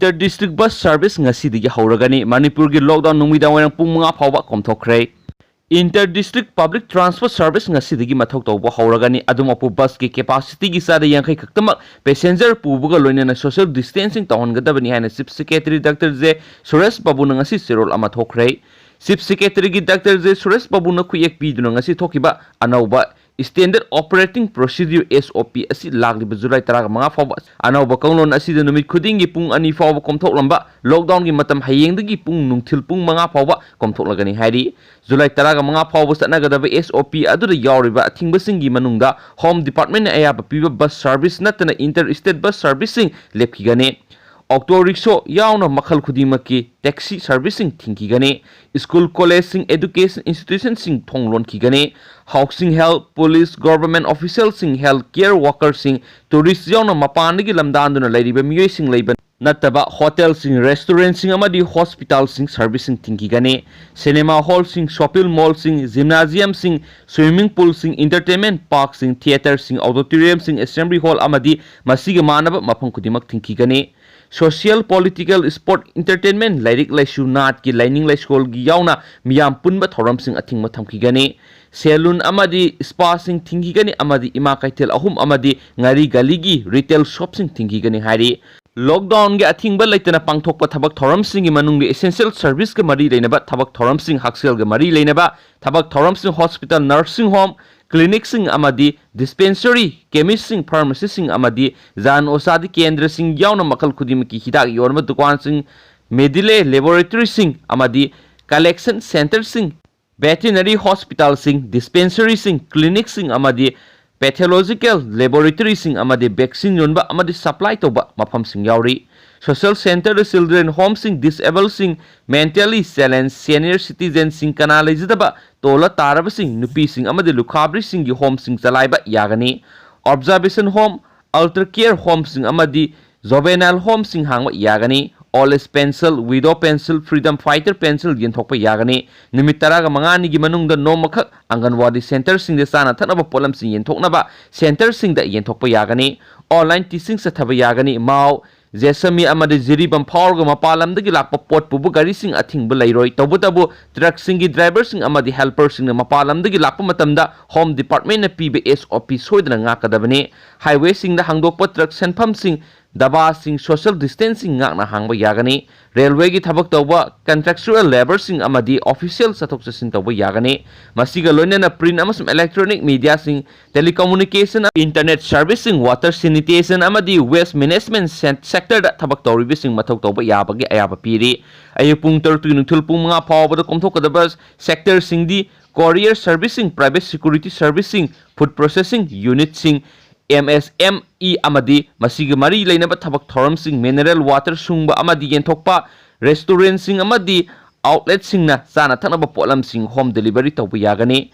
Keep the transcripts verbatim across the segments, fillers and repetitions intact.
Inter District Bus Service ꯉꯁꯤꯗꯒꯤ ꯍꯧꯔꯒꯅꯤ꯫ ꯃꯅꯤꯄꯨꯔꯒꯤ lockdown ꯅꯨꯃꯤꯗꯥꯡ ꯋꯥꯏꯔꯝ ꯄꯨꯡ ꯃꯉꯥ ꯐꯥꯎꯕ ꯀꯣꯝꯊꯣꯛꯈ꯭ꯔꯦ꯫ Inter District Public Transport Service ꯉꯁꯤꯗꯒꯤ ꯃꯊꯧ ꯇꯧꯕ ꯍꯧꯔꯒꯅꯤ꯫ ꯑꯗꯨꯝ ꯑꯄꯨ busꯀꯤ capacityꯒꯤ ꯆꯥꯗ ꯌꯥꯡꯈꯩ ꯈꯛꯇꯃꯛ passenger ꯄꯨꯕꯒ ꯂꯣꯏꯅꯅ social distancing ꯇꯧꯍꯟꯒꯗꯕꯅꯤ ꯍꯥꯏꯅ Chief Secretary Doctor J Suresh ꯕꯥꯕꯨꯅ ꯉꯁꯤ ꯆꯦꯔꯣꯜ ꯑꯃ ꯊꯣꯛꯈ꯭ꯔꯦ꯫ Chief Secretaryꯒꯤ Doctor J ꯁꯨꯔꯦꯁ ꯕꯥꯕꯨꯅ ꯈꯨꯌꯦꯛ ꯄꯤꯗꯨꯅ ꯉꯁꯤ ꯊꯣꯛꯈꯤꯕ ꯑꯅꯧꯕ Standard Operating Procedure, S O P, ꯑꯁꯤ ꯂꯥꯛꯂꯤꯕ July ꯇꯔꯥꯃꯉꯥ ꯐꯥꯎꯕ ꯑꯅꯧꯕ ꯀꯥꯡꯂꯣꯟ ꯑꯁꯤꯗ ꯅꯨꯃꯤꯠ ꯈꯨꯗꯤꯡꯒꯤ ꯄꯨꯡ ꯑꯅꯤ ꯐꯥꯎꯕ ꯀꯣꯝꯊꯣꯛꯂꯝꯕ lockdownꯒꯤ ꯃꯇꯝ ꯍꯌꯦꯡꯗꯒꯤ ꯄꯨꯡ ꯅꯨꯡꯊꯤꯜ ꯄꯨꯡ ꯃꯉꯥ ꯐꯥꯎꯕ ꯀꯣꯝꯊꯣꯛꯂꯒꯅꯤ ꯍꯥꯏꯔꯤ꯫ July ꯇꯔꯥꯃꯉꯥ ꯐꯥꯎꯕ ꯆꯠꯅꯒꯗꯕ S O P ꯑꯗꯨꯗ ꯌꯥꯎꯔꯤꯕ ꯑꯊꯤꯡꯕꯁꯤꯡꯒꯤ ꯃꯅꯨꯡꯗ Home Departmentꯅ ꯑꯌꯥꯕ ꯄꯤꯕ bus service ꯅꯠꯇꯅ inter state bus serviceꯁꯤꯡ ꯂꯦꯞꯈꯤꯒꯅꯤ꯫ Auto rickshaw ꯌꯥꯎꯅ ꯃꯈꯜ ꯈꯨꯗꯤꯡꯃꯛꯀꯤ taxi serviceꯁꯤꯡ ꯊꯤꯡꯈꯤꯒꯅꯤ꯫ School, collegeꯁꯤꯡ, education institutionꯁꯤꯡ ꯊꯣꯡ ꯂꯣꯟꯈꯤꯒꯅꯤ꯫ Housing help, police, government officialꯁꯤꯡ, health care workerꯁꯤꯡ, tourist ꯌꯥꯎꯅ ꯃꯄꯥꯟꯗꯒꯤ ꯂꯝꯗꯥꯟꯗꯨꯅ ꯂꯩꯔꯤꯕ ꯃꯤꯑꯣꯏꯁꯤꯡ ꯂꯩꯕ ꯅꯠꯇꯕ hotelꯁꯤꯡ, restaurantꯁꯤꯡ ꯑꯃꯗꯤ hospitalꯁꯤꯡ serviceꯁꯤꯡ ꯊꯤꯡꯈꯤꯒꯅꯤ꯫ Cinema hallꯁꯤꯡ, shopping mallꯁꯤꯡ, gymnasiumꯁꯤꯡ, swimming poolꯁꯤꯡ, entertainment parkꯁꯤꯡ, theatreꯁꯤꯡ, auditoriumꯁꯤꯡ, assembly hall ꯑꯃꯗꯤ ꯃꯁꯤꯒ ꯃꯥꯟꯅꯕ ꯃꯐꯝ ꯈꯨꯗꯤꯡꯃꯛ ꯊꯤꯡꯈꯤꯒꯅꯤ꯫ Social, political, sport, entertainment, ꯂꯥꯏꯔꯤꯛ ꯂꯥꯏꯁꯨ, ꯅꯥꯠꯀꯤ, ꯂꯥꯏꯅꯤꯡ ꯂꯥꯏꯁꯣꯜꯒꯤ ꯌꯥꯎꯅ ꯃꯤꯌꯥꯝ ꯄꯨꯟꯕ ꯊꯧꯔꯝꯁꯤꯡ ꯑꯊꯤꯡꯕ ꯊꯝꯈꯤꯒꯅꯤ꯫ Salon ꯑꯃꯗꯤ spaꯁꯤꯡ ꯊꯤꯡꯈꯤꯒꯅꯤ ꯑꯃꯗꯤ ꯏꯃꯥ ꯀꯩꯊꯦꯜ ꯑꯍꯨꯝ ꯑꯃꯗꯤ ꯉꯥꯔꯤ ꯒꯂꯤꯒꯤ retail shopꯁꯤꯡ ꯊꯤꯡꯈꯤꯒꯅꯤ ꯍꯥꯏꯔꯤ꯫ Lockdownꯒꯤ ꯑꯊꯤꯡꯕ ꯂꯩꯇꯅ ꯄꯥꯡꯊꯣꯛꯄ ꯊꯕꯛ ꯊꯧꯔꯝꯁꯤꯡꯒꯤ ꯃꯅꯨꯡꯗ essential serviceꯀ ꯃꯔꯤ ꯂꯩꯅꯕ ꯊꯕꯛ ꯊꯧꯔꯝꯁꯤꯡ, ꯍꯛꯁꯦꯜꯒ ꯃꯔꯤ ꯂꯩꯅꯕ ꯊꯕꯛ ꯊꯧꯔꯝꯁꯤꯡ, hospital, nursing home, clinicꯁꯤꯡ ꯑꯃꯗꯤ dispensary, chemistꯁꯤꯡ, pharmacyꯁꯤꯡ ꯑꯃꯗꯤ ꯖꯥꯟ ꯑꯣꯁꯥꯗꯤ ꯀꯦꯟꯗ꯭ꯔꯁꯤꯡ ꯌꯥꯎꯅ ꯃꯈꯜ ꯈꯨꯗꯤꯡꯃꯛꯀꯤ ꯍꯤꯗꯥꯛ ꯌꯣꯟꯕ ꯗꯨꯀꯥꯟꯁꯤꯡ, Medilab laboratoryꯁꯤꯡ ꯑꯃꯗꯤ collection centreꯁꯤꯡ, veterinary hospitalꯁꯤꯡ, dispensaryꯁꯤꯡ, clinicꯁꯤꯡ ꯑꯃꯗꯤ pathological laboratoryꯁꯤꯡ ꯑꯃꯗꯤ vaccine ꯌꯣꯟꯕ ꯑꯃꯗꯤ supply ꯇꯧꯕ ꯃꯐꯝꯁꯤꯡ ꯌꯥꯎꯔꯤ꯫ Social centre, children homeꯁꯤꯡ, disabledꯁꯤꯡ, mentally challenged, senior citizenꯁꯤꯡ, ꯀꯅꯥ ꯂꯩꯖꯗꯕ, ꯇꯣꯜꯂ ꯇꯥꯔꯕꯁꯤꯡ, ꯅꯨꯄꯤꯁꯤꯡ ꯑꯃꯗꯤ ꯂꯨꯈꯥꯕꯤꯁꯤꯡꯒꯤ homeꯁꯤꯡ ꯆꯂꯥꯏꯕ ꯌꯥꯒꯅꯤ꯫ Observation home, alter care homeꯁꯤꯡ ꯑꯃꯗꯤ juvenile homeꯁꯤꯡ ꯍꯥꯡꯕ ꯌꯥꯒꯅꯤ꯫ Old age pension, widow pension, freedom fighter pension ꯌꯦꯟꯊꯣꯛꯄ ꯌꯥꯒꯅꯤ꯫ ꯅꯨꯃꯤꯠ ꯇꯔꯥꯃꯉꯥꯅꯤꯒꯤ ꯃꯅꯨꯡꯗ ꯅꯣꯡꯃꯈꯛ ꯑꯪꯒꯟꯋꯥꯗꯤ centreꯁꯤꯡꯗ ꯆꯥꯅ ꯊꯛꯅꯕ ꯄꯣꯠꯂꯝꯁꯤꯡ ꯌꯦꯟꯊꯣꯛꯅꯕ centreꯁꯤꯡꯗ ꯌꯦꯟꯊꯣꯛꯄ ꯌꯥꯒꯅꯤ꯫ Online teaching ꯆꯠꯊꯕ ꯌꯥꯒꯅꯤ꯫ ꯃꯥꯎ ꯖꯦꯁꯃꯤ ꯑꯃꯗꯤ ꯖꯤꯔꯤꯕꯥꯝ ꯐꯥꯎꯔꯒ ꯃꯄꯥꯟ ꯂꯝꯗꯒꯤ ꯂꯥꯛꯄ ꯄꯣꯠ ꯄꯨꯕ ꯒꯥꯔꯤꯁꯤꯡ ꯑꯊꯤꯡꯕ ꯂꯩꯔꯣꯏ꯫ ꯇꯧꯕꯇꯕꯨ ꯇ꯭ꯔꯛꯁꯤꯡꯒꯤ ꯗ꯭ꯔꯥꯏꯚꯔꯁꯤꯡ ꯑꯃꯗꯤ ꯍꯦꯜꯄꯔꯁꯤꯡꯅ ꯃꯄꯥꯟ ꯂꯝꯗꯒꯤ ꯂꯥꯛꯄ ꯃꯇꯝꯗ ꯍꯣꯝ ꯗꯤꯄꯥꯔꯠꯃꯦꯟꯅ ꯄꯤꯕ ꯑꯦꯁ ꯑꯣ ꯄꯤ ꯁꯣꯏꯗꯅ ꯉꯥꯛꯀꯗꯕꯅꯤ꯫ ꯍꯥꯏꯋꯦꯁꯤꯡꯗ ꯍꯥꯡꯗꯣꯛꯄ ꯇ꯭ꯔꯛ ꯁꯦꯟꯐꯝꯁꯤꯡ, ꯗꯕꯥꯁꯤꯡ, ꯁꯣꯁꯤꯌꯦꯜ ꯗꯤꯁꯇꯦꯟꯁꯤꯡ ꯉꯥꯛꯅ ꯍꯥꯡꯕ ꯌꯥꯒꯅꯤ꯫ ꯔꯦꯜꯋꯦꯒꯤ ꯊꯕꯛ ꯇꯧꯕ ꯀꯟꯇ꯭ꯔꯦꯛꯆꯨꯑꯦꯜ ꯂꯦꯕꯔꯁꯤꯡ ꯑꯃꯗꯤ ꯑꯣꯐꯤꯁꯤꯌꯦꯜ ꯆꯠꯊꯣꯛ ꯆꯠꯁꯤꯟ ꯇꯧꯕ ꯌꯥꯒꯅꯤ꯫ ꯃꯁꯤꯒ ꯂꯣꯏꯅꯅ ꯄ꯭ꯔꯤꯟ ꯑꯃꯁꯨꯡ ꯏꯂꯦꯛꯇ꯭ꯔꯣꯅꯤꯛ ꯃꯤꯗꯤꯌꯥꯁꯤꯡ, ꯇꯦꯂꯤꯀꯝꯃꯨꯅꯤꯀꯦꯁꯟ, ꯏꯟꯇꯔꯅꯦꯠ ꯁꯔꯚꯤꯁꯁꯤꯡ, ꯋꯥꯇꯔ ꯁꯦꯅꯤꯇꯦꯁꯟ ꯑꯃꯗꯤ ꯋꯦꯁ ꯃꯦꯅꯦꯖꯃꯦꯟ ꯁꯦꯛꯇꯔꯗ ꯊꯕꯛ ꯇꯧꯔꯤꯕꯁꯤꯡ ꯃꯊꯧ ꯇꯧꯕ ꯌꯥꯕꯒꯤ ꯑꯌꯥꯕ ꯄꯤꯔꯤ꯫ ꯑꯌꯨꯛ ꯄꯨꯡ ꯇꯔꯨꯛꯇꯒꯤ ꯅꯨꯡꯊꯤꯜ ꯄꯨꯡ ꯃꯉꯥ ꯐꯥꯎꯕꯗ ꯀꯣꯝꯊꯣꯛꯀꯗꯕ ꯁꯦꯛꯇꯔꯁꯤꯡꯗꯤ ꯀꯣꯔꯤꯌꯔ ꯁꯔꯚꯤꯁꯁꯤꯡ, ꯄ꯭ꯔꯥꯏꯚꯦꯠ ꯁꯦꯀ꯭ꯌꯨꯔꯤꯇꯤ ꯁꯔꯚꯤꯁꯁꯤꯡ, ꯐꯨꯗ ꯄ꯭ꯔꯣꯁꯦꯁꯤꯡ ꯌꯨꯅꯤꯠꯁꯤꯡ, ꯑꯦꯝ ꯑꯦꯁ ꯑꯦꯝ ꯏ ꯑꯃꯗꯤ ꯃꯁꯤꯒ ꯃꯔꯤ ꯂꯩꯅꯕ ꯊꯕꯛ ꯊꯧꯔꯝꯁꯤꯡ, ꯃꯤꯅꯔꯦꯜ ꯋꯥꯇꯔ ꯁꯨꯡꯕ ꯑꯃꯗꯤ ꯌꯦꯟꯊꯣꯛꯄ, ꯔꯦꯁꯇꯨꯔꯦꯟꯠꯁꯤꯡ ꯑꯃꯗꯤ ꯑꯥꯎꯠꯂꯦꯠꯁꯤꯡꯅ ꯆꯥꯅ ꯊꯛꯅꯕ ꯄꯣꯠꯂꯝꯁꯤꯡ ꯍꯣꯝ ꯗꯦꯂꯤꯚꯔꯤ ꯇꯧꯕ ꯌꯥꯒꯅꯤ꯫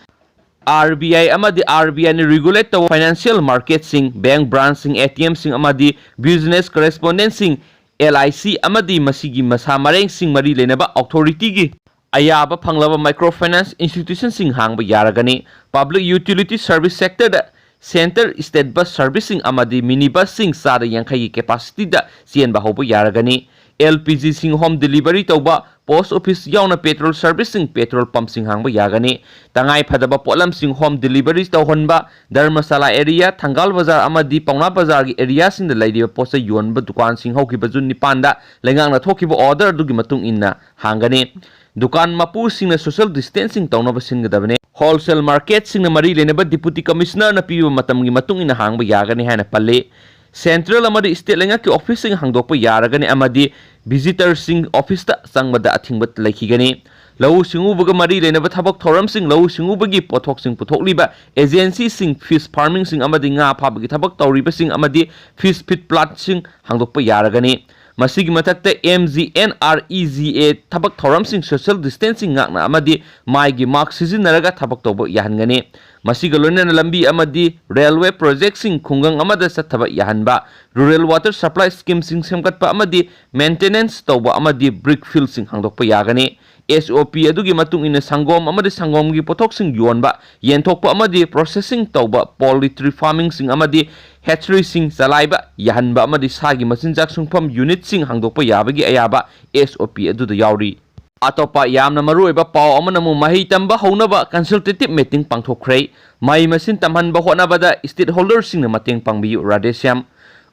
ꯑꯥꯔ ꯕꯤ ꯑꯥꯏ ꯑꯃꯗꯤ ꯑꯥꯔ ꯕꯤ ꯑꯥꯏꯅ ꯔꯤꯒꯨꯂꯦꯠ ꯇꯧꯕ ꯐꯥꯏꯅꯥꯟꯁꯤꯌꯦꯜ ꯃꯥꯔꯀꯦꯠꯁꯤꯡ, ꯕꯦꯡꯛ ꯕ꯭ꯔꯥꯟꯆꯁꯤꯡ, ꯑꯦ ꯇꯤ ꯑꯦꯝꯁꯤꯡ ꯑꯃꯗꯤ ꯕꯤꯖꯤꯅꯦꯁ ꯀꯔꯦꯁꯄꯣꯟꯗꯦꯟꯁꯤꯡ, ꯑꯦꯜ ꯑꯥꯏ ꯁꯤ ꯑꯃꯗꯤ ꯃꯁꯤꯒꯤ ꯃꯁꯥ ꯃꯔꯦꯡꯁꯤꯡ ꯃꯔꯤ ꯂꯩꯅꯕ ꯑꯣꯊꯣꯔꯤꯇꯤꯒꯤ ꯑꯌꯥꯕ ꯐꯪꯂꯕ ꯃꯥꯏꯀ꯭ꯔꯣ ꯐꯥꯏꯅꯥꯟꯁ ꯏꯟꯁꯇꯤꯇ꯭ꯌꯨꯁꯟꯁꯤꯡ ꯍꯥꯡꯕ ꯌꯥꯔꯒꯅꯤ꯫ ꯄꯕ꯭ꯂꯤꯛ ꯌꯨꯇꯤꯂꯤꯇꯤ ꯁꯔꯚꯤꯁ ꯁꯦꯛꯇꯔꯗ ꯁꯦꯟꯇꯔ ꯁ꯭ꯇꯦꯠ ꯕꯁ ꯁꯔꯚꯤꯁꯁꯤꯡ ꯑꯃꯗꯤ ꯃꯤꯅꯤ ꯕꯁꯁꯤꯡ ꯆꯥꯗ ꯌꯥꯡꯈꯩꯒꯤ ꯀꯦꯄꯥꯁꯤꯇꯤꯗ ꯆꯦꯟꯕ ꯍꯧꯕ ꯌꯥꯔꯒꯅꯤ꯫ ꯑꯦꯜ ꯄꯤ ꯖꯤꯁꯤꯡ ꯍꯣꯝ ꯗꯦꯂꯤꯚꯔꯤ ꯇꯧꯕ, ꯄꯣꯁ ꯑꯣꯐꯤꯁ ꯌꯥꯎꯅ ꯄꯦꯇ꯭ꯔꯣꯜ ꯁꯔꯚꯤꯁꯁꯤꯡ, ꯄꯦꯇ꯭ꯔꯣꯜ ꯄꯝꯞꯁꯤꯡ ꯍꯥꯡꯕ ꯌꯥꯒꯅꯤ꯫ ꯇꯉꯥꯏ ꯐꯗꯕ ꯄꯣꯠꯂꯝꯁꯤꯡ ꯍꯣꯝ ꯗꯦꯂꯤꯚꯔꯤ ꯇꯧꯍꯟꯕ, ꯙꯔꯃꯁꯥꯂꯥ ꯑꯦꯔꯤꯌꯥ, ꯊꯪꯒꯥꯜ ꯕꯖꯥꯔ ꯑꯃꯗꯤ ꯄꯥꯎꯅꯥ ꯕꯖꯥꯔꯒꯤ ꯑꯦꯔꯤꯌꯥꯁꯤꯡꯗ ꯂꯩꯔꯤꯕ ꯄꯣꯠ ꯆꯩ ꯌꯣꯟꯕ ꯗꯨꯀꯥꯟꯁꯤꯡ ꯍꯧꯈꯤꯕ ꯖꯨꯟ ꯅꯤꯄꯥꯟꯗ ꯂꯩꯉꯥꯛꯅ ꯊꯣꯛꯈꯤꯕ ꯑꯣꯔꯗꯔ ꯑꯗꯨꯒꯤ ꯃꯇꯨꯡ ꯏꯟꯅ ꯍꯥꯡꯒꯅꯤ꯫ ꯗꯨꯀꯥꯟ ꯃꯄꯨꯁꯤꯡꯅ ꯁꯣꯁꯤꯌꯦꯜ ꯗꯤꯁꯇꯦꯟꯁꯤꯡ ꯇꯧꯅꯕ ꯁꯤꯟꯒꯗꯕꯅꯤ꯫ ꯍꯣꯜꯁꯦꯜ ꯃꯥꯔꯀꯦꯠꯁꯤꯡꯅ ꯃꯔꯤ ꯂꯩꯅꯕ ꯗꯤꯄꯨꯇꯤ ꯀꯃꯤꯁꯅꯔꯅ ꯄꯤꯕ ꯃꯇꯝꯒꯤ ꯃꯇꯨꯡ ꯏꯟꯅ ꯍꯥꯡꯕ ꯌꯥꯒꯅꯤ ꯍꯥꯏꯅ ꯄꯜꯂꯤ꯫ ꯁꯦꯟꯇ꯭ꯔꯦꯜ ꯑꯃꯗꯤ ꯁ꯭ꯇꯦꯠ ꯂꯩꯉꯥꯛꯀꯤ ꯑꯣꯐꯤꯁꯁꯤꯡ ꯍꯥꯡꯗꯣꯛꯄ ꯌꯥꯔꯒꯅꯤ ꯑꯃꯗꯤ ꯚꯤꯖꯤꯇꯔꯁꯤꯡ ꯑꯣꯐꯤꯁꯇ ꯆꯪꯕꯗ ꯑꯊꯤꯡꯕ ꯂꯩꯈꯤꯒꯅꯤ꯫ ꯂꯧꯎ ꯁꯤꯡꯎꯕꯒ ꯃꯔꯤ ꯂꯩꯅꯕ ꯊꯕꯛ ꯊꯧꯔꯝꯁꯤꯡ, ꯂꯧꯎ ꯁꯤꯡꯎꯕꯒꯤ ꯄꯣꯠꯊꯣꯛꯁꯤꯡ ꯄꯨꯊꯣꯛꯂꯤꯕ ꯑꯦꯖꯦꯟꯁꯤꯁꯤꯡ, ꯐꯤꯁ ꯐꯥꯔꯃꯤꯡꯁꯤꯡ ꯑꯃꯗꯤ ꯉꯥ ꯐꯥꯕꯒꯤ ꯊꯕꯛ ꯇꯧꯔꯤꯕꯁꯤꯡ ꯑꯃꯗꯤ ꯐꯤꯁ ꯐꯤꯠ ꯄ꯭ꯂꯥꯟꯠꯁꯤꯡ ꯍꯥꯡꯗꯣꯛꯄ ꯌꯥꯔꯒꯅꯤ꯫ ꯃꯁꯤꯒꯤ ꯃꯊꯛꯇ M G N R E G A ꯊꯕꯛ ꯊꯧꯔꯝꯁꯤꯡ, ꯁꯣꯁꯤꯌꯦꯜ ꯗꯤꯁꯇꯦꯟꯁꯤꯡ ꯉꯥꯛꯅ ꯑꯃꯗꯤ ꯃꯥꯏꯒꯤ ꯃꯥꯁꯛ ꯁꯤꯖꯤꯟꯅꯔꯒ ꯊꯕꯛ ꯇꯧꯕ ꯌꯥꯍꯟꯒꯅꯤ꯫ ꯃꯁꯤꯒ ꯂꯣꯏꯅꯅ ꯂꯝꯕꯤ ꯑꯃꯗꯤ ꯔꯦꯜꯋꯦ ꯄ꯭ꯔꯣꯖꯦꯛꯁꯤꯡ ꯈꯨꯡꯒꯪ ꯑꯃꯗ ꯆꯠꯊꯕ ꯌꯥꯍꯟꯕ, ꯔꯨꯔꯦꯜ ꯋꯥꯇꯔ ꯁꯄ꯭ꯂꯥꯏ ꯁ꯭ꯀꯤꯝꯁꯤꯡ ꯁꯦꯝꯒꯠꯄ ꯑꯃꯗꯤ ꯃꯦꯟꯇꯦꯅꯦꯟꯁ ꯇꯧꯕ ꯑꯃꯗꯤ ꯕ꯭ꯔꯤꯛ ꯐꯤꯜꯁꯤꯡ ꯍꯥꯡꯗꯣꯛꯄ ꯌꯥꯒꯅꯤ꯫ ꯑꯦꯁ ꯑꯣ ꯄꯤ ꯑꯗꯨꯒꯤ ꯃꯇꯨꯡ ꯏꯟꯅ ꯁꯪꯒꯣꯝ ꯑꯃꯗꯤ ꯁꯪꯒꯣꯝꯒꯤ ꯄꯣꯠꯊꯣꯛꯁꯤꯡ ꯌꯣꯟꯕ, ꯌꯦꯟꯊꯣꯛꯄ ꯑꯃꯗꯤ ꯄ꯭ꯔꯣꯁꯦꯁꯤꯡ ꯇꯧꯕ, ꯄꯣꯜꯇ꯭ꯔꯤ ꯐꯥꯔꯃꯤꯡꯁꯤꯡ ꯑꯃꯗꯤ ꯍꯦꯆꯔꯤꯁꯤꯡ ꯆꯂꯥꯏꯕ ꯌꯥꯍꯟꯕ ꯑꯃꯗꯤ ꯁꯥꯒꯤ ꯃꯆꯤꯟꯖꯥꯛ ꯁꯨꯡꯐꯝ ꯌꯨꯅꯤꯠꯁꯤꯡ ꯍꯥꯡꯗꯣꯛꯄ ꯌꯥꯕꯒꯤ ꯑꯌꯥꯕ ꯑꯦꯁ ꯑꯣ ꯄꯤ ꯑꯗꯨꯗ ꯌꯥꯎꯔꯤ꯫ ꯑꯇꯣꯞꯄ ꯌꯥꯝꯅ ꯃꯔꯨꯑꯣꯏꯕ ꯄꯥꯎ ꯑꯃꯅ ꯑꯃꯨꯛ ꯃꯍꯩ ꯇꯝꯕ ꯍꯧꯅꯕ consultative meeting ꯄꯥꯡꯊꯣꯛꯈ꯭ꯔꯦ꯫ ꯃꯍꯩ ꯃꯁꯤꯡ ꯇꯝꯍꯟꯕ ꯍꯣꯠꯅꯕꯗ stakeholderꯁꯤꯡꯅ ꯃꯇꯦꯡ ꯄꯥꯡꯕꯤꯌꯨ꯫ ꯔꯥꯙꯦꯁ꯭ꯌꯥꯝ꯫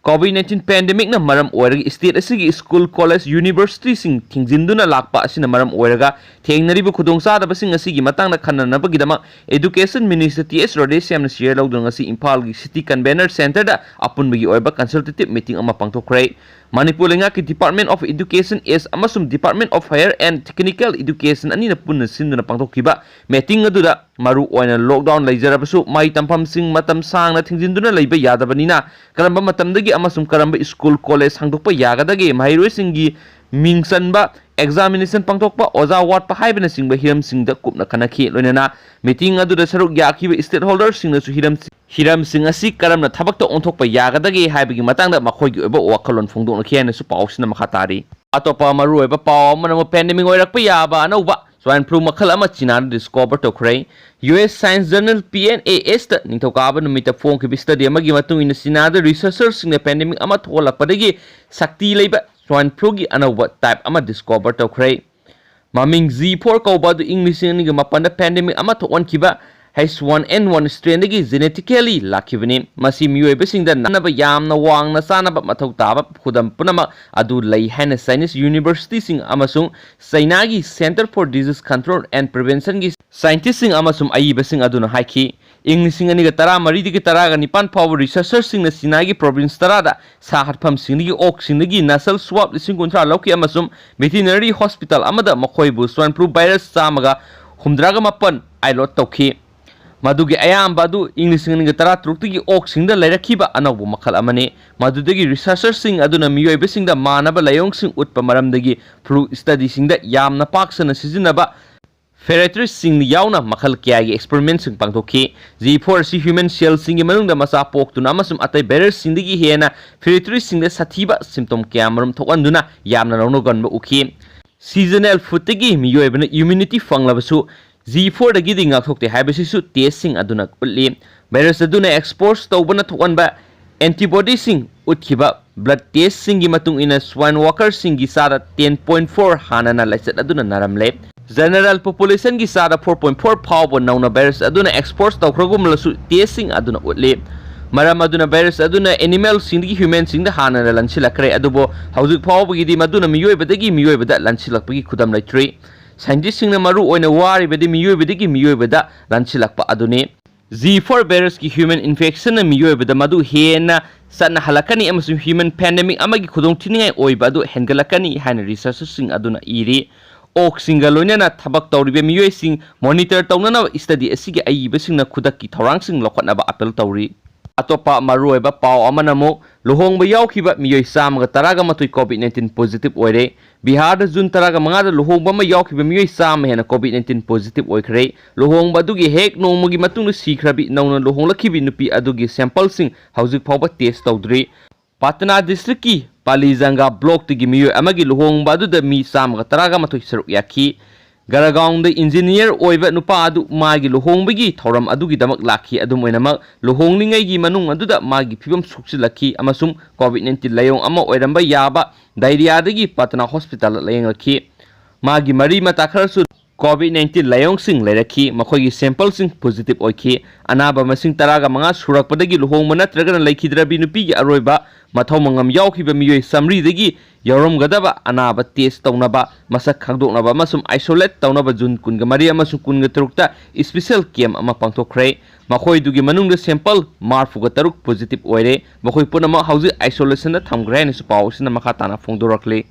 COVID nineteen pandemicꯅ ꯃꯔꯝ ꯑꯣꯏꯔꯒ state ꯑꯁꯤꯒꯤ school, college, universityꯁꯤꯡ ꯊꯤꯡꯖꯤꯟꯗꯨꯅ ꯂꯥꯛꯄ ꯑꯁꯤꯅ ꯃꯔꯝ ꯑꯣꯏꯔꯒ ꯊꯦꯡꯅꯔꯤꯕ ꯈꯨꯗꯣꯡꯆꯥꯗꯕꯁꯤꯡ ꯑꯁꯤꯒꯤ ꯃꯇꯥꯡꯗ ꯈꯟꯅꯅꯕꯒꯤꯗꯃꯛ Education Minister ꯇꯤ ꯑꯦꯁ ꯔꯥꯙꯦꯁ꯭ꯌꯥꯝꯅ ꯆꯦꯌꯔ ꯂꯧꯗꯨꯅ ꯉꯁꯤ ꯏꯝꯐꯥꯜꯒꯤ City Convener Centreꯗ ꯑꯄꯨꯟꯕꯒꯤ ꯑꯣꯏꯕ consultative meeting ꯑꯃ ꯄꯥꯡꯊꯣꯛꯈ꯭ꯔꯦ꯫ ꯃꯅꯤꯄꯨꯔ ꯂꯩꯉꯥꯛꯀꯤ Department of Education East ꯑꯃꯁꯨꯡ Department of Higher and Technical Education ꯑꯅꯤꯅ ꯄꯨꯟꯅ ꯁꯤꯟꯗꯨꯅ ꯄꯥꯡꯊꯣꯛꯈꯤꯕ meeting ꯑꯗꯨꯗ ꯃꯔꯨ ꯑꯣꯏꯅ lockdown ꯂꯩꯖꯔꯕꯁꯨ ꯃꯍꯩ ꯇꯝꯐꯝꯁꯤꯡ ꯃꯇꯝ ꯁꯥꯡꯅ ꯊꯤꯡꯖꯤꯟꯗꯨꯅ ꯂꯩꯕ ꯌꯥꯗꯕꯅꯤꯅ ꯀꯔꯝꯕ ꯃꯇꯝꯗꯒꯤ ꯑꯃꯁꯨꯡ ꯀꯔꯝꯕ school, college ꯍꯥꯡꯗꯣꯛꯄ ꯌꯥꯒꯗꯒꯦ, ꯃꯍꯩꯔꯣꯏꯁꯤꯡꯒꯤ ꯃꯤꯡ ꯆꯟꯕ, examination ꯄꯥꯡꯊꯣꯛꯄ, ꯑꯣꯖꯥ ꯋꯥꯠꯄ ꯍꯥꯏꯕꯅꯆꯤꯡꯕ ꯍꯤꯔꯝꯁꯤꯡꯗ ꯀꯨꯞꯅ ꯈꯟꯅꯈꯤ꯫ ꯂꯣꯏꯅꯅ meeting ꯑꯗꯨꯗ ꯁꯔꯨꯛ ꯌꯥꯈꯤꯕ stakeholderꯁꯤꯡꯅꯁꯨ ꯍꯤꯔꯝꯁꯤꯡ, ꯍꯤꯔꯝꯁꯤꯡ ꯑꯁꯤ ꯀꯔꯝꯅ ꯊꯕꯛꯇ ꯑꯣꯟꯊꯣꯛꯄ ꯌꯥꯒꯗꯒꯦ ꯍꯥꯏꯕꯒꯤ ꯃꯇꯥꯡꯗ ꯃꯈꯣꯏꯒꯤ ꯑꯣꯏꯕ ꯋꯥꯈꯜꯂꯣꯟ ꯐꯣꯡꯗꯣꯛꯅꯈꯤ ꯍꯥꯏꯅꯁꯨ ꯄꯥꯎꯁꯤꯅ ꯃꯈꯥ ꯇꯥꯔꯤ꯫ ꯑꯇꯣꯞꯄ ꯃꯔꯨꯑꯣꯏꯕ ꯄꯥꯎ ꯑꯃꯅ ꯑꯃꯨꯛ pandemic ꯑꯣꯏꯔꯛꯄ ꯌꯥꯕ ꯑꯅꯧꯕ swine flu ꯃꯈꯜ ꯑꯃ ꯆꯤꯅꯥꯗ discover ꯇꯧꯈ꯭ꯔꯦ꯫ U S science journal P N A Sꯇ ꯅꯤꯡꯊꯧꯀꯥꯕ ꯅꯨꯃꯤꯠꯇ ꯐꯣꯡꯈꯤꯕ study ꯑꯃꯒꯤ ꯃꯇꯨꯡ ꯏꯟꯅ, ꯆꯤꯅꯥꯗ researcherꯁꯤꯡꯅ pandemic ꯑꯃ ꯊꯣꯛꯍꯜꯂꯛꯄꯗꯒꯤ ꯁꯛꯇꯤ ꯂꯩꯕ swine fluꯒꯤ ꯑꯅꯧꯕ type ꯑꯃ discover ꯇꯧꯈ꯭ꯔꯦ꯫ ꯃꯃꯤꯡ G four ꯀꯧꯕ ꯑꯗꯨ ꯏꯪ ꯂꯤꯁꯤꯡ ꯑꯅꯤꯒ ꯃꯥꯄꯟꯗ pandemic ꯑꯃ ꯊꯣꯛꯍꯟꯈꯤꯕ H one N one strainꯗꯒꯤ genetically ꯂꯥꯛꯈꯤꯕꯅꯤ꯫ ꯃꯁꯤ ꯃꯤꯑꯣꯏꯕꯁꯤꯡꯗ ꯅꯥꯅꯕ ꯌꯥꯝꯅ ꯋꯥꯡꯅ ꯆꯥꯅꯕ ꯃꯊꯧ ꯇꯥꯕ ꯈꯨꯗꯝ ꯄꯨꯝꯅꯃꯛ ꯑꯗꯨ ꯂꯩ ꯍꯥꯏꯅ Chinese universityꯁꯤꯡ ꯑꯃꯁꯨꯡ ꯆꯩꯅꯥꯒꯤ Centre for Disease Control and Preventionꯒꯤ scientistꯁꯤꯡ ꯑꯃꯁꯨꯡ ꯑꯏꯕꯁꯤꯡ ꯑꯗꯨꯅ ꯍꯥꯏꯈꯤ꯫ ꯏꯪ ꯂꯤꯁꯤꯡ ꯑꯅꯤꯒ ꯇꯔꯥꯃꯔꯤꯗꯒꯤ ꯇꯔꯥꯒ ꯅꯤꯄꯥꯟ ꯐꯥꯎꯕ researcherꯁꯤꯡꯅ ꯆꯤꯅꯥꯒꯤ province ꯇꯔꯥꯗ ꯁꯥ ꯍꯥꯠꯐꯝꯁꯤꯡꯗꯒꯤ ꯑꯣꯛꯁꯤꯡꯗꯒꯤ nasal swab ꯂꯤꯁꯤꯡ ꯀꯨꯟꯊ꯭ꯔꯥ ꯂꯧꯈꯤ ꯑꯃꯁꯨꯡ veterinary hospital ꯑꯃꯗ ꯃꯈꯣꯏꯕꯨ swine flu virus ꯆꯥꯝꯃꯒ ꯍꯨꯝꯗ꯭ꯔꯥꯒ ꯃꯥꯄꯟ isolate ꯇꯧꯈꯤ꯫ ꯃꯗꯨꯒꯤ ꯑꯌꯥꯝꯕ ꯑꯗꯨ ꯏꯪ ꯂꯤꯁꯤꯡ ꯑꯅꯤꯒ ꯇꯔꯥꯇꯔꯨꯛꯇꯒꯤ ꯑꯣꯛꯁꯤꯡꯗ ꯂꯩꯔꯛꯈꯤꯕ ꯑꯅꯧꯕ ꯃꯈꯜ ꯑꯃꯅꯤ꯫ ꯃꯗꯨꯗꯒꯤ researcherꯁꯤꯡ ꯑꯗꯨꯅ ꯃꯤꯑꯣꯏꯕꯁꯤꯡꯗ ꯃꯥꯟꯅꯕ ꯂꯥꯏꯑꯣꯡꯁꯤꯡ ꯎꯠꯄ ꯃꯔꯝꯗꯒꯤ flu studyꯁꯤꯡꯗ ꯌꯥꯝꯅ ꯄꯥꯛ ꯁꯟꯅ ꯁꯤꯖꯤꯟꯅꯕ ferretersꯁꯤꯡ ꯌꯥꯎꯅ ꯃꯈꯜ ꯀꯌꯥꯒꯤ experimentꯁꯤꯡ ꯄꯥꯡꯊꯣꯛꯈꯤ꯫ G four ꯑꯁꯤ human cellꯁꯤꯡꯒꯤ ꯃꯅꯨꯡꯗ ꯃꯆꯥ ꯄꯣꯛꯇꯨꯅ ꯑꯃꯁꯨꯡ ꯑꯇꯩ virusꯁꯤꯡꯗꯒꯤ ꯍꯦꯟꯅ ferretersꯁꯤꯡꯗ ꯁꯥꯊꯤꯕ symptom ꯀꯌꯥꯃꯔꯨꯝ ꯊꯣꯛꯍꯟꯗꯨꯅ ꯌꯥꯝꯅ ꯂꯧꯅꯒꯟꯕ ꯎꯈꯤ꯫ Seasonal foodꯇꯒꯤ ꯃꯤꯑꯣꯏꯕꯅ immunity ꯐꯪꯂꯕꯁꯨ G fourꯗꯒꯤꯗꯤ ꯉꯥꯛꯊꯣꯛꯇꯦ ꯍꯥꯏꯕꯁꯤꯁꯨ testꯁꯤꯡ ꯑꯗꯨꯅ ꯎꯠꯂꯤ꯫ Virus ꯑꯗꯨꯅ expose ꯇꯧꯕꯅ ꯊꯣꯛꯍꯟꯕ ꯑꯦꯟꯇꯤꯕꯣꯗꯤꯁꯤꯡ ꯎꯠꯈꯤꯕ ꯕ꯭ꯂꯗ ꯇꯦꯁꯁꯤꯡꯒꯤ ꯃꯇꯨꯡ ꯏꯟꯅ ꯁ꯭ꯋꯥꯏꯟ ꯋꯥꯀꯔꯁꯤꯡꯒꯤ ꯆꯥꯗ ꯇꯦꯟ ꯄꯣꯏꯟ ꯐꯣꯔ ꯍꯥꯟꯅꯅ ꯂꯥꯏꯆꯠ ꯑꯗꯨꯅ ꯅꯥꯔꯝꯂꯦ꯫ ꯖꯦꯅꯔꯦꯜ ꯄꯣꯄꯨꯂꯦꯁꯟꯒꯤ ꯆꯥꯗ ꯐꯣꯔ ꯄꯣꯏꯟ ꯐꯣꯔ ꯐꯥꯎꯕ ꯅꯧꯅ ꯚꯥꯏꯔꯁ ꯑꯗꯨꯅ ꯑꯦꯛꯁꯄꯣꯖ ꯇꯧꯈ꯭ꯔꯒꯨꯝꯂꯁꯨ, ꯇꯦꯁꯁꯤꯡ ꯑꯗꯨꯅ ꯎꯠꯂꯤ꯫ ꯃꯔꯝ ꯑꯗꯨꯅ ꯚꯥꯏꯔꯁ ꯑꯗꯨꯅ ꯑꯦꯅꯤꯃꯦꯜꯁꯤꯡꯗꯒꯤ ꯍ꯭ꯌꯨꯃꯦꯟꯁꯤꯡꯗ ꯍꯥꯟꯅꯅ ꯂꯟꯁꯤꯜꯂꯛꯈ꯭ꯔꯦ, ꯑꯗꯨꯕꯨ ꯍꯧꯖꯤꯛ ꯐꯥꯎꯕꯒꯤꯗꯤ ꯃꯗꯨꯅ ꯃꯤꯑꯣꯏꯕꯗꯒꯤ ꯃꯤꯑꯣꯏꯕꯗ ꯂꯟꯁꯤꯜꯂꯛꯄꯒꯤ ꯈꯨꯗꯝ ꯂꯩꯇ꯭ꯔꯤ꯫ ꯁꯥꯏꯟꯇꯤꯁꯁꯤꯡꯅ ꯃꯔꯨ ꯑꯣꯏꯅ ꯋꯥꯔꯤꯕꯗꯤ ꯃꯤꯑꯣꯏꯕꯗꯒꯤ ꯃꯤꯑꯣꯏꯕꯗ ꯂꯟꯁꯤꯜꯂꯛꯄ ꯑꯗꯨꯅꯤ꯫ ꯖꯤ ꯐꯣꯔ ꯚꯥꯏꯔꯁꯀꯤ ꯍ꯭ꯌꯨꯃꯦꯟ ꯏꯟꯐꯦꯛꯁꯟꯅ ꯃꯤꯑꯣꯏꯕꯗ ꯃꯗꯨ ꯍꯦꯟꯅ ꯆꯠꯅꯍꯜꯂꯛꯀꯅꯤ ꯑꯃꯁꯨꯡ ꯍ꯭ꯌꯨꯃꯦꯟ ꯄꯦꯟꯗꯦꯃꯤꯛ ꯑꯃꯒꯤ ꯈꯨꯗꯣꯡꯊꯤꯅꯤꯡꯉꯥꯏ ꯑꯣꯏꯕ ꯑꯗꯨ ꯍꯦꯟꯒꯠꯂꯛꯀꯅꯤ ꯍꯥꯏꯅ ꯔꯤꯁꯔꯆꯔꯁꯤꯡ ꯑꯗꯨꯅ ꯏꯔꯤ꯫ ꯑꯣꯛꯁꯤꯡꯒ ꯂꯣꯏꯅꯅ ꯊꯕꯛ ꯇꯧꯔꯤꯕ ꯃꯤꯑꯣꯏꯁꯤꯡ ꯃꯣꯅꯤꯇꯔ ꯇꯧꯅꯅꯕ ꯁ꯭ꯇꯗꯤ ꯑꯁꯤꯒꯤ ꯑꯏꯕꯁꯤꯡꯅ ꯈꯨꯗꯛꯀꯤ ꯊꯧꯔꯥꯡꯁꯤꯡ ꯂꯧꯈꯠꯅꯕ ꯑꯄꯤꯜ ꯇꯧꯔꯤ꯫ ꯑꯇꯣꯞꯄ ꯃꯔꯨꯑꯣꯏꯕ ꯄꯥꯎ ꯑꯃꯅ ꯑꯃꯨꯛ ꯂꯨꯍꯣꯡꯕ ꯌꯥꯎꯈꯤꯕ ꯃꯤꯑꯣꯏ ꯆꯥꯝꯃꯒ ꯇꯔꯥꯒ ꯃꯥꯊꯣꯏ ꯀꯣꯚꯤꯗ ꯅꯥꯏꯟꯇꯤꯟ ꯄꯣꯖꯤꯇꯤꯚ ꯑꯣꯏꯔꯦ꯫ ꯕꯤꯍꯥꯔꯗ ꯖꯨꯟ ꯇꯔꯥꯒ ꯃꯉꯥꯗ ꯂꯨꯍꯣꯡꯕ ꯑꯃ ꯌꯥꯎꯈꯤꯕ ꯃꯤꯑꯣꯏ ꯆꯥꯝꯃ ꯍꯦꯟꯅ ꯀꯣꯚꯤꯗ ꯅꯥꯏꯟꯇꯤꯟ ꯄꯣꯖꯤꯇꯤꯚ ꯑꯣꯏꯈ꯭ꯔꯦ꯫ ꯂꯨꯍꯣꯡꯕ ꯑꯗꯨꯒꯤ ꯍꯦꯛ ꯅꯣꯡꯃꯒꯤ ꯃꯇꯨꯡꯗ ꯁꯤꯈ꯭ꯔꯕꯤ ꯅꯧꯅ ꯂꯨꯍꯣꯡꯂꯛꯈꯤꯕꯤ ꯅꯨꯄꯤ ꯑꯗꯨꯒꯤ ꯁꯦꯝꯄꯜꯁꯤꯡ ꯍꯧꯖꯤꯛ ꯐꯥꯎꯕ ꯇꯦꯁ ꯇꯧꯗ꯭ꯔꯤ꯫ ꯄꯥꯇꯅꯥ ꯗꯤꯁꯇ꯭ꯔꯤꯛꯀꯤ ꯄꯥꯂꯤꯖꯪꯒꯥ ꯕ꯭ꯂꯣꯛꯇꯒꯤ ꯃꯤꯑꯣꯏ ꯑꯃꯒꯤ ꯂꯨꯍꯣꯡꯕ ꯑꯗꯨꯗ ꯃꯤ ꯆꯥꯝꯃꯒ ꯇꯔꯥꯒ ꯃꯥꯊꯣꯏ ꯁꯔꯨꯛ ꯌꯥꯈꯤ꯫ ꯒꯔꯒꯥꯎꯟꯗ ꯏꯟꯖꯤꯅꯤꯌꯔ ꯑꯣꯏꯕ ꯅꯨꯄꯥ ꯑꯗꯨ ꯃꯥꯒꯤ ꯂꯨꯍꯣꯡꯕꯒꯤ ꯊꯧꯔꯝ ꯑꯗꯨꯒꯤꯗꯃꯛ ꯂꯥꯛꯈꯤ꯫ ꯑꯗꯨꯝ ꯑꯣꯏꯅꯃꯛ, ꯂꯨꯍꯣꯡꯂꯤꯉꯩꯒꯤ ꯃꯅꯨꯡ ꯑꯗꯨꯗ ꯃꯥꯒꯤ ꯐꯤꯕꯝ ꯁꯣꯛꯆꯤꯜꯂꯛꯈꯤ ꯑꯃꯁꯨꯡ ꯀꯣꯚꯤꯗ ꯅꯥꯏꯟꯇꯤꯟ ꯂꯥꯏꯑꯣꯡ ꯑꯃ ꯑꯣꯏꯔꯝꯕ ꯌꯥꯕ ꯗꯥꯏꯔꯤꯌꯥꯗꯒꯤ ꯄꯥꯇꯅꯥ ꯍꯣꯁꯄꯤꯇꯥꯜꯗ ꯂꯥꯌꯦꯡꯂꯛꯈꯤ꯫ ꯃꯥꯒꯤ ꯃꯔꯤ ꯃꯇꯥ ꯈꯔꯁꯨ ꯀꯣꯚꯤꯗ ꯅꯥꯏꯟꯇꯤꯟ ꯂꯥꯏꯑꯣꯡꯁꯤꯡ ꯂꯩꯔꯛꯈꯤ, ꯃꯈꯣꯏꯒꯤ ꯁꯦꯝꯄꯜꯁꯤꯡ ꯄꯣꯖꯤꯇꯤꯚ ꯑꯣꯏꯈꯤ꯫ ꯑꯅꯥꯕ ꯃꯁꯤꯡ ꯇꯔꯥꯒ ꯃꯉꯥ ꯁꯨꯔꯛꯄꯗꯒꯤ ꯂꯨꯍꯣꯡꯕ ꯅꯠꯇ꯭ꯔꯒꯅ ꯂꯩꯈꯤꯗ꯭ꯔꯕꯤ ꯅꯨꯄꯤꯒꯤ ꯑꯔꯣꯏꯕ ꯃꯊꯧ ꯃꯉꯝ ꯌꯥꯎꯈꯤꯕ ꯃꯤꯑꯣꯏ ꯆꯥꯃꯔꯤꯗꯒꯤ ꯌꯥꯎꯔꯝꯒꯗꯕ ꯑꯅꯥꯕ ꯇꯦꯁ ꯇꯧꯅꯕ, ꯃꯁꯛ ꯈꯪꯗꯣꯛꯅꯕ ꯑꯃꯁꯨꯡ ꯑꯥꯏꯁꯣꯂꯦꯠ ꯇꯧꯅꯕ ꯖꯨꯟ ꯀꯨꯟꯒ ꯃꯔꯤ ꯑꯃꯁꯨꯡ ꯀꯨꯟꯒ ꯇꯔꯨꯛꯇ ꯏꯁꯄꯤꯁꯦꯜ ꯀꯦꯝ ꯑꯃ ꯄꯥꯡꯊꯣꯛꯈ꯭ꯔꯦ꯫ ꯃꯈꯣꯏꯗꯨꯒꯤ ꯃꯅꯨꯡꯗ ꯁꯦꯝꯄꯜ ꯃꯔꯤꯐꯨꯒ ꯇꯔꯨꯛ ꯄꯣꯖꯤꯇꯤꯚ ꯑꯣꯏꯔꯦ꯫ ꯃꯈꯣꯏ ꯄꯨꯝꯅꯃꯛ ꯍꯧꯖꯤꯛ ꯑꯥꯏꯁꯣꯂꯦꯁꯟꯗ ꯊꯝꯈ꯭ꯔꯦ ꯍꯥꯏꯅꯁꯨ ꯄꯥꯎ ꯑꯁꯤꯅ ꯃꯈꯥ ꯇꯥꯅ ꯐꯣꯡꯗꯣꯔꯛꯂꯤ꯫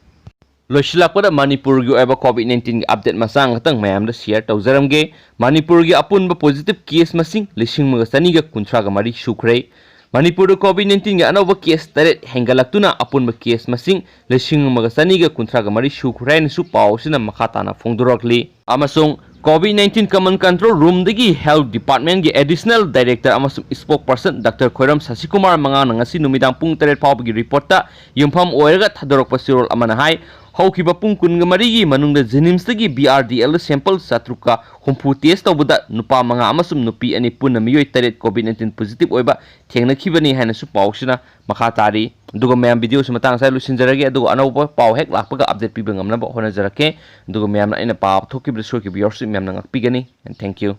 ꯂꯣꯏꯁꯤꯜꯂꯛꯄꯗ ꯃꯅꯤꯄꯨꯔꯒꯤ ꯑꯣꯏꯕ ꯀꯣꯚꯤꯗ ꯅꯥꯏꯟꯇꯤꯟꯒꯤ ꯑꯞꯗꯦꯠ ꯃꯆꯥ ꯉꯥꯛꯇꯪ ꯃꯌꯥꯝꯗ ꯁꯤꯌꯔ ꯇꯧꯖꯔꯝꯒꯦ꯫ ꯃꯅꯤꯄꯨꯔꯒꯤ ꯑꯄꯨꯟꯕ ꯄꯣꯖꯤꯇꯤꯚ ꯀꯦꯁ ꯃꯁꯤꯡ ꯂꯤꯁꯤꯡ ꯑꯃꯒ ꯆꯅꯤꯒ ꯀꯨꯟꯊ꯭ꯔꯥꯒ ꯃꯔꯤ ꯁꯨꯈ꯭ꯔꯦ꯫ ꯃꯅꯤꯄꯨꯔꯗ ꯀꯣꯚꯤꯗ ꯅꯥꯏꯟꯇꯤꯟꯒꯤ ꯑꯅꯧꯕ ꯀꯦꯁ ꯇꯔꯦꯠ ꯍꯦꯟꯒꯠꯂꯛꯇꯨꯅ ꯑꯄꯨꯟꯕ ꯀꯦꯁ ꯃꯁꯤꯡ ꯂꯤꯁꯤꯡ ꯑꯃꯒ ꯆꯅꯤꯒ ꯀꯨꯟꯊ꯭ꯔꯥꯒ ꯃꯔꯤ ꯁꯨꯈ꯭ꯔꯦ ꯍꯥꯏꯅꯁꯨ ꯄꯥꯎ ꯑꯁꯤꯅ ꯃꯈꯥ ꯇꯥꯅ ꯐꯣꯡꯗꯣꯔꯛꯂꯤ꯫ ꯑꯃꯁꯨꯡ ꯀꯣꯚꯤꯗ ꯅꯥꯏꯟꯇꯤꯟ ꯀꯃꯟ ꯀꯟꯇ꯭ꯔꯣꯜ ꯔꯨꯝꯗꯒꯤ ꯍꯦꯜꯊ ꯗꯤꯄꯥꯔꯠꯃꯦꯟꯒꯤ ꯑꯦꯗꯤꯁꯅꯦꯜ ꯗꯥꯏꯔꯦꯛꯇꯔ ꯑꯃꯁꯨꯡ ꯏꯁꯄꯣꯛ ꯄꯔꯁꯟ ꯗꯥꯛꯇꯔ ꯈꯣꯏꯔꯝ ꯁꯁꯤꯀꯨꯃꯥꯔ ꯃꯉꯥꯅ ꯉꯁꯤ ꯅꯨꯃꯤꯗꯥꯡ ꯄꯨꯡ ꯇꯔꯦꯠ ꯐꯥꯎꯕꯒꯤ ꯔꯤꯄꯣꯔꯠꯇ ꯌꯨꯝꯐꯝ ꯑꯣꯏꯔꯒ ꯊꯥꯗꯣꯔꯛꯄ ꯆꯦꯔꯣꯜ ꯑꯃꯅ ꯍꯥꯏ, ꯍꯧꯈꯤꯕ ꯄꯨꯡ ꯀꯨꯟꯒ ꯃꯔꯤꯒꯤ ꯃꯅꯨꯡꯗ JNIMSꯇꯒꯤ BRDLꯗ sample ꯆꯥꯇ꯭ꯔꯨꯛꯀ ꯍꯨꯝꯐꯨ test ꯇꯧꯕꯗ ꯅꯨꯄꯥ ꯃꯉꯥ ꯑꯃꯁꯨꯡ ꯅꯨꯄꯤ ꯑꯅꯤ ꯄꯨꯟꯅ ꯃꯤꯑꯣꯏ ꯇꯔꯦꯠ COVID nineteen positive ꯑꯣꯏꯕ ꯊꯦꯡꯅꯈꯤꯕꯅꯤ ꯍꯥꯏꯅꯁꯨ ꯄꯥꯎꯁꯤꯅ ꯃꯈꯥ ꯇꯥꯔꯤ꯫ ꯑꯗꯨꯒ ꯃꯌꯥꯝ, videoꯁꯤ ꯃꯇꯥꯡ ꯑꯁꯤꯗ ꯂꯣꯏꯁꯤꯟꯖꯔꯒꯦ, ꯑꯗꯨꯒ ꯑꯅꯧꯕ ꯄꯥꯎ ꯍꯦꯛ ꯂꯥꯛꯄꯒ update ꯄꯤꯕ ꯉꯝꯅꯕ ꯍꯣꯠꯅꯖꯔꯛꯀꯦ꯫ ꯑꯗꯨꯒ ꯃꯌꯥꯝꯅ ꯑꯩꯅ ꯄꯥꯕ ꯊꯣꯛꯈꯤꯕꯗ ꯁꯣꯏꯈꯤꯕ ꯌꯥꯎꯔꯁꯨ ꯃꯌꯥꯝꯅ ꯉꯥꯛꯄꯤꯒꯅꯤ꯫ And thank you꯫